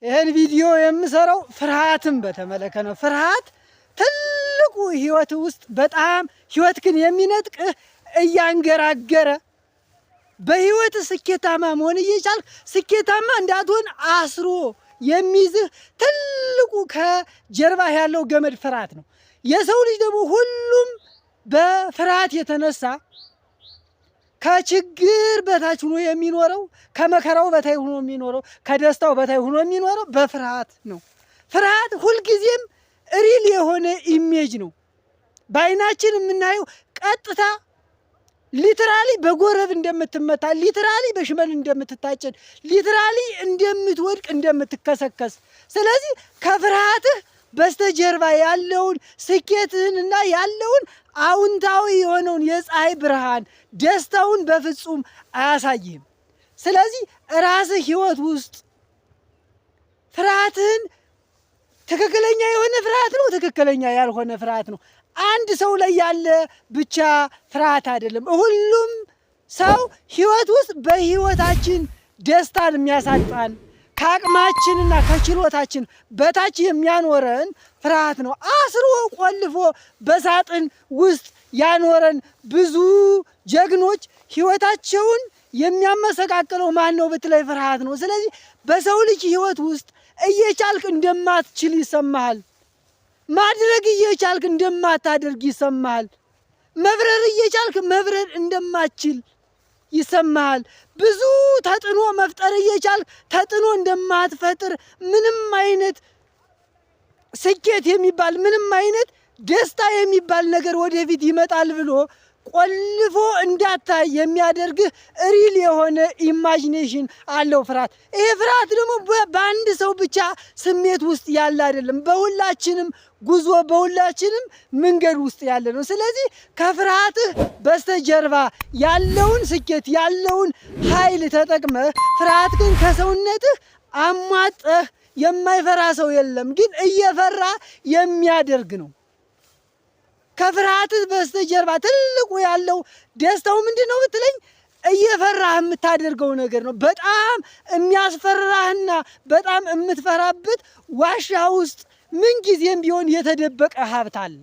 ይህን ቪዲዮ የምሰራው ፍርሃትን በተመለከተ ነው። ፍርሃት ትልቁ ህይወት ውስጥ በጣም ህይወትህን የሚነጥቅህ፣ እያንገራገረ በህይወት ስኬታማ መሆን እየቻልክ ስኬታማ እንዳትሆን አስሮ የሚይዝህ ትልቁ ከጀርባህ ያለው ገመድ ፍርሃት ነው። የሰው ልጅ ደግሞ ሁሉም በፍርሃት የተነሳ ከችግር በታች ሆኖ የሚኖረው፣ ከመከራው በታች ሆኖ የሚኖረው፣ ከደስታው በታች ሆኖ የሚኖረው በፍርሃት ነው። ፍርሃት ሁልጊዜም real የሆነ image ነው። በአይናችን የምናየው ቀጥታ literally በጎረብ እንደምትመታ፣ literally በሽመል እንደምትታጨድ፣ literally እንደምትወድቅ፣ እንደምትከሰከስ። ስለዚህ ከፍርሃትህ በስተጀርባ ያለውን ስኬትህንና ያለውን አውንታዊ የሆነውን የፀሐይ ብርሃን ደስታውን በፍጹም አያሳይህም። ስለዚህ ራስህ ህይወት ውስጥ ፍርሃትህን ትክክለኛ የሆነ ፍርሃት ነው፣ ትክክለኛ ያልሆነ ፍርሃት ነው። አንድ ሰው ላይ ያለ ብቻ ፍርሃት አይደለም። ሁሉም ሰው ህይወት ውስጥ በህይወታችን ደስታን የሚያሳጣን፣ ከአቅማችንና ከችሎታችን በታች የሚያኖረን ፍርሃት ነው። አስሮ ቆልፎ በሳጥን ውስጥ ያኖረን፣ ብዙ ጀግኖች ህይወታቸውን የሚያመሰቃቅለው ማን ነው ብትለይ ፍርሃት ነው። ስለዚህ በሰው ልጅ ህይወት ውስጥ እየቻልክ እንደማትችል ይሰማሃል። ማድረግ እየቻልክ እንደማታደርግ ይሰማሃል። መብረር እየቻልክ መብረር እንደማትችል ይሰማሃል። ብዙ ተጽዕኖ መፍጠር እየቻልክ ተጽዕኖ እንደማትፈጥር፣ ምንም አይነት ስኬት የሚባል፣ ምንም አይነት ደስታ የሚባል ነገር ወደፊት ይመጣል ብሎ ቆልፎ እንዳታይ የሚያደርግህ real የሆነ imagination አለው ፍርሃት። ይሄ ፍርሃት ደግሞ በአንድ ሰው ብቻ ስሜት ውስጥ ያለ አይደለም። በሁላችንም ጉዞ፣ በሁላችንም መንገድ ውስጥ ያለ ነው። ስለዚህ ከፍርሃትህ በስተጀርባ ያለውን ስኬት፣ ያለውን ኃይል ተጠቅመህ ፍርሃትህን ከሰውነትህ አሟጠህ፣ የማይፈራ ሰው የለም፣ ግን እየፈራ የሚያደርግ ነው። ከፍርሃትህ በስተጀርባ ትልቁ ያለው ደስታው ምንድን ነው ብትለኝ እየፈራህ የምታደርገው ነገር ነው። በጣም የሚያስፈራህና በጣም የምትፈራበት ዋሻ ውስጥ ምን ጊዜም ቢሆን የተደበቀ ሀብት አለ።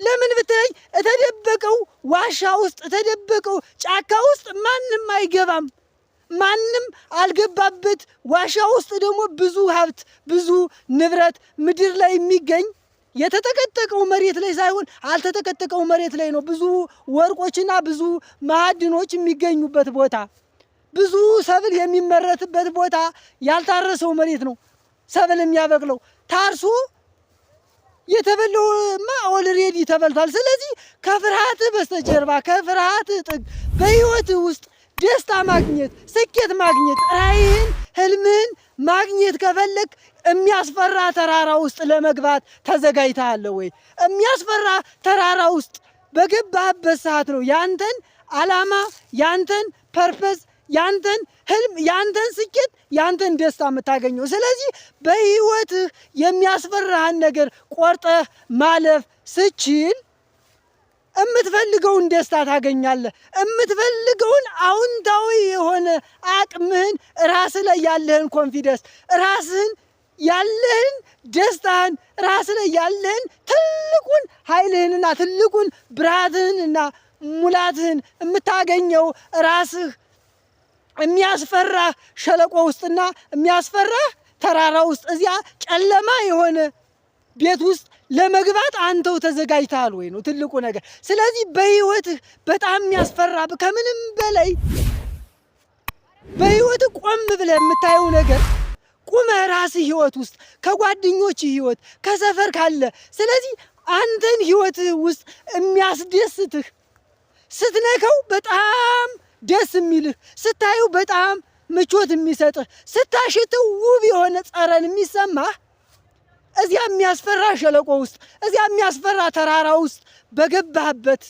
ለምን ብትለኝ የተደበቀው ዋሻ ውስጥ፣ የተደበቀው ጫካ ውስጥ ማንም አይገባም። ማንም አልገባበት ዋሻ ውስጥ ደግሞ ብዙ ሀብት፣ ብዙ ንብረት ምድር ላይ የሚገኝ፣ የተጠቀጠቀው መሬት ላይ ሳይሆን አልተጠቀጠቀው መሬት ላይ ነው ብዙ ወርቆችና ብዙ ማዕድኖች የሚገኙበት ቦታ፣ ብዙ ሰብል የሚመረትበት ቦታ ያልታረሰው መሬት ነው ሰብል የሚያበቅለው። ታርሶ የተበላውማ already ተበልቷል። ስለዚህ ከፍርሃት በስተጀርባ፣ ከፍርሃት ጥግ በህይወት ውስጥ ደስታ ማግኘት፣ ስኬት ማግኘት፣ ራዕይህን ህልምህን ማግኘት ከፈለግ የሚያስፈራ ተራራ ውስጥ ለመግባት ተዘጋጅተሃል ወይ? የሚያስፈራ ተራራ ውስጥ በገባህበት ሰዓት ነው ያንተን ዓላማ፣ ያንተን purpose፣ ያንተን ህልም፣ ያንተን ስኬት፣ ያንተን ደስታ የምታገኘው። ስለዚህ በህይወትህ የሚያስፈራህን ነገር ቆርጠህ ማለፍ ስትችል የምትፈልገውን ደስታ ታገኛለህ። የምትፈልገውን አዎንታዊ የሆነ አቅምህን፣ ራስህ ላይ ያለህን confidence፣ ራስህን ያለህን ደስታህን፣ ራስህ ላይ ያለህን ትልቁን ኃይልህንና ትልቁን ብርሃትህንና ሙላትህን የምታገኘው ራስህ የሚያስፈራህ ሸለቆ ውስጥና የሚያስፈራህ ተራራ ውስጥ፣ እዚያ ጨለማ የሆነ ቤት ውስጥ ለመግባት አንተው ተዘጋጅተሃል ወይ ነው ትልቁ ነገር። ስለዚህ በህይወትህ በጣም የሚያስፈራ፣ ከምንም በላይ በህይወትህ ቆም ብለህ የምታየው ነገር፣ ቁመህ ራስህ ህይወት ውስጥ፣ ከጓደኞች ህይወት፣ ከሰፈር ካለ፣ ስለዚህ አንተን ህይወትህ ውስጥ የሚያስደስትህ፣ ስትነካው በጣም ደስ የሚልህ፣ ስታየው በጣም ምቾት የሚሰጥህ፣ ስታሽተው ውብ የሆነ ጠረን የሚሰማህ፣ እዚያ የሚያስፈራ ሸለቆ ውስጥ፣ እዚያ የሚያስፈራ ተራራ ውስጥ በገባህበት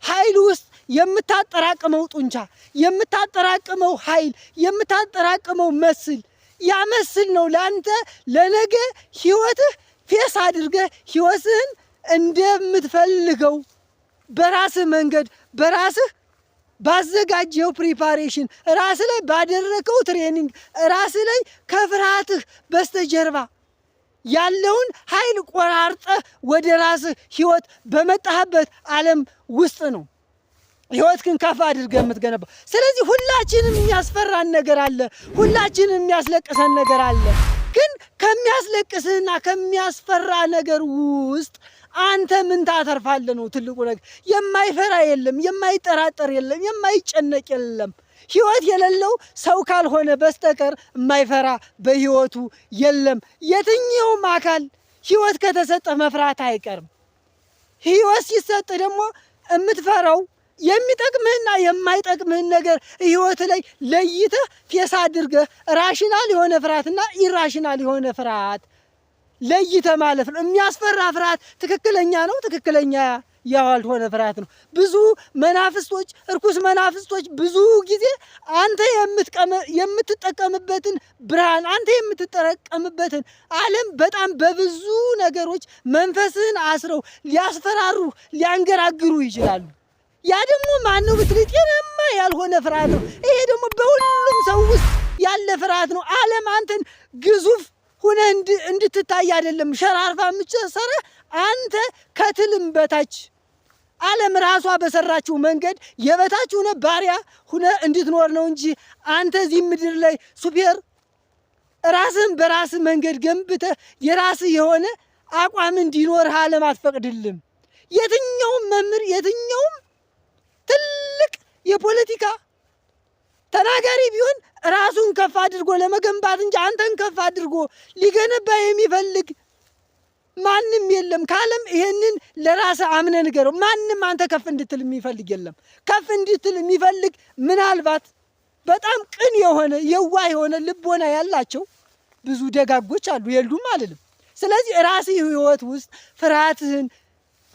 ኃይል ውስጥ የምታጠራቅመው ጡንቻ፣ የምታጠራቅመው ኃይል፣ የምታጠራቅመው muscle፣ ያ muscle ነው ለአንተ ለነገ ህይወትህ face አድርገህ ህይወትህን እንደምትፈልገው በራስህ መንገድ በራስህ ባዘጋጀው preparation፣ ራስህ ላይ ባደረከው training፣ ራስህ ላይ ከፍርሃትህ በስተጀርባ ያለውን ኃይል ቆራርጠህ ወደ ራስህ ህይወት በመጣህበት ዓለም ውስጥ ነው ህይወትህን ከፍ አድርገህ የምትገነባው። ስለዚህ ሁላችንም የሚያስፈራን ነገር አለ። ሁላችንም የሚያስለቅሰን ነገር አለ። ግን ከሚያስለቅስህና ከሚያስፈራ ነገር ውስጥ አንተ ምን ታተርፋለህ ነው ትልቁ ነገር። የማይፈራ የለም፣ የማይጠራጠር የለም፣ የማይጨነቅ የለም። ህይወት የሌለው ሰው ካልሆነ በስተቀር የማይፈራ በህይወቱ የለም። የትኛውም አካል ህይወት ከተሰጠ መፍራት አይቀርም። ህይወት ሲሰጥ ደግሞ የምትፈራው የሚጠቅምህና የማይጠቅምህን ነገር ህይወት ላይ ለይተህ face አድርገህ rational የሆነ ፍርሃትና irrational የሆነ ፍርሃት ለይተህ ማለፍ ነው። የሚያስፈራ ፍርሃት ትክክለኛ ነው፣ ትክክለኛ ያልሆነ ፍርሃት ነው። ብዙ መናፍስቶች፣ እርኩስ መናፍስቶች ብዙ ጊዜ አንተ የምትጠቀምበትን ብርሃን፣ አንተ የምትጠቀምበትን ዓለም በጣም በብዙ ነገሮች መንፈስህን አስረው ሊያስፈራሩ ሊያንገራግሩ ይችላሉ። ያ ደግሞ ማነው ብትል ጤናማ ያልሆነ ፍርሃት ነው። ይሄ ደግሞ በሁሉም ሰው ውስጥ ያለ ፍርሃት ነው። ዓለም አንተን ግዙፍ ሁነህ እንድትታይ አይደለም ሸራርፋ የምትሰራ፣ አንተ ከትልም በታች ዓለም ራሷ በሰራችው መንገድ የበታች ሁነ ባሪያ ሁነ እንድትኖር ነው እንጂ አንተ እዚህ ምድር ላይ super ራስህን በራስህ መንገድ ገንብተህ የራስህ የሆነ አቋም እንዲኖርህ ዓለም አትፈቅድልም። የትኛውም መምህር፣ የትኛውም ትልቅ የፖለቲካ ተናጋሪ ቢሆን ራሱን ከፍ አድርጎ ለመገንባት እንጂ አንተን ከፍ አድርጎ ሊገነባ የሚፈልግ ማንም የለም። ካለም ይሄንን ለራስህ አምነህ ንገረው። ማንም አንተ ከፍ እንድትል የሚፈልግ የለም። ከፍ እንድትል የሚፈልግ ምናልባት በጣም ቅን የሆነ የዋህ የሆነ ልቦና ያላቸው ብዙ ደጋጎች አሉ፣ የሉም አልልም። ስለዚህ ራስህ ህይወት ውስጥ ፍርሃትህን፣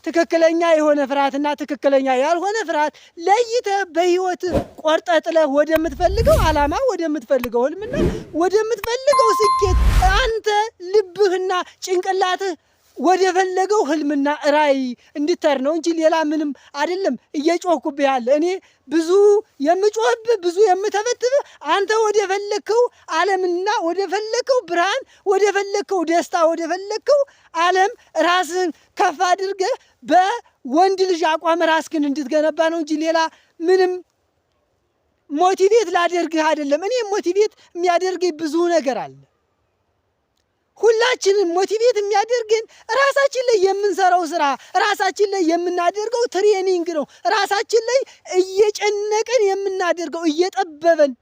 ትክክለኛ የሆነ ፍርሃትና ትክክለኛ ያልሆነ ፍርሃት ለይተህ በህይወት ቆርጠህ ጥለህ ወደምትፈልገው ዓላማ፣ ወደምትፈልገው ህልምና ወደምትፈልገው ስኬት፣ አንተ ልብህና ጭንቅላትህ ወደ ፈለገው ህልምና ራዕይ እንድትሄድ ነው እንጂ ሌላ ምንም አይደለም። እየጮህኩብህ ያለ እኔ ብዙ የምጮህብህ፣ ብዙ የምተበትብህ አንተ ወደ ፈለግከው ዓለምና ወደ ፈለግከው ብርሃን፣ ወደ ፈለግከው ደስታ፣ ወደ ፈለግከው ዓለም ራስህን ከፍ አድርገህ በወንድ ልጅ አቋም ራስህን እንድትገነባ ነው እንጂ ሌላ ምንም motivate ላደርግህ አይደለም። እኔ motivate የሚያደርገኝ ብዙ ነገር አለ። ሁላችንም motivate የሚያደርግን ራሳችን ላይ የምንሰራው ስራ፣ ራሳችን ላይ የምናደርገው training ነው። ራሳችን ላይ እየጨነቀን የምናደርገው፣ እየጠበበን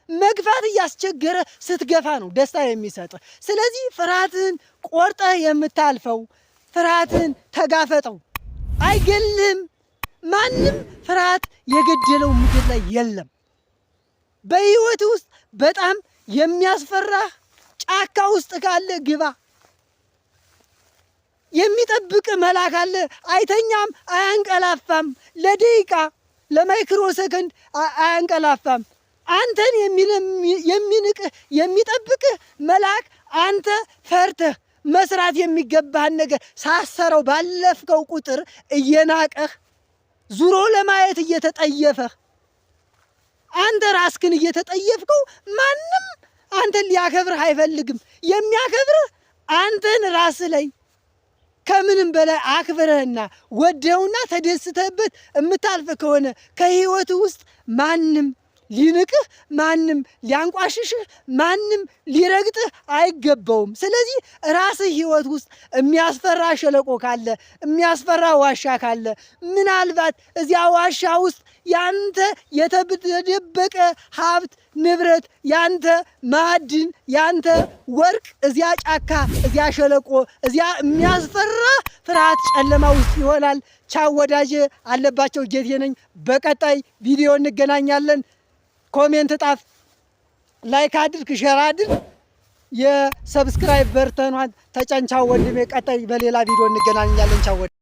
መግፋት እያስቸገረ ስትገፋ ነው ደስታ የሚሰጥ። ስለዚህ ፍርሃትን ቆርጠህ የምታልፈው፣ ፍርሃትን ተጋፈጠው፣ አይገልህም። ማንም ፍርሃት የገደለው ምድር ላይ የለም። በህይወት ውስጥ በጣም የሚያስፈራህ ጫካ ውስጥ ካለ ግባ። የሚጠብቅ መልአክ አለ። አይተኛም፣ አያንቀላፋም። ለደቂቃ ለ micro second አያንቀላፋም። አንተን የሚንቅህ የሚጠብቅህ መልአክ አንተ ፈርተህ መስራት የሚገባህን ነገር ሳሰረው ባለፍከው ቁጥር እየናቀህ፣ ዙሮ ለማየት እየተጠየፈህ፣ አንተ ራስክን እየተጠየፍከው ማንም አንተን ሊያከብርህ አይፈልግም። የሚያከብርህ አንተን ራስህ ላይ ከምንም በላይ አክብረህና ወደውና ተደስተህበት የምታልፍ ከሆነ ከህይወት ውስጥ ማንም ሊንቅህ፣ ማንም ሊያንቋሽሽህ፣ ማንም ሊረግጥህ አይገባውም። ስለዚህ ራስህ ህይወት ውስጥ የሚያስፈራ ሸለቆ ካለ፣ የሚያስፈራ ዋሻ ካለ፣ ምናልባት እዚያ ዋሻ ውስጥ ያንተ የተደበቀ ሀብት ንብረት፣ ያንተ ማዕድን፣ ያንተ ወርቅ እዚያ ጫካ፣ እዚያ ሸለቆ፣ እዚያ የሚያስፈራ ፍርሃት ጨለማ ውስጥ ይሆናል። ቻው ወዳጄ፣ አለባቸው ጌቴ ነኝ። በቀጣይ ቪዲዮ እንገናኛለን። Comment ጣፍ፣ like አድርግ፣ share አድርግ፣ የ subscribe button ኗን ተጫን። ቻው ወንድሜ። ቀጣይ በሌላ ቪዲዮ እንገናኛለን። ቻው።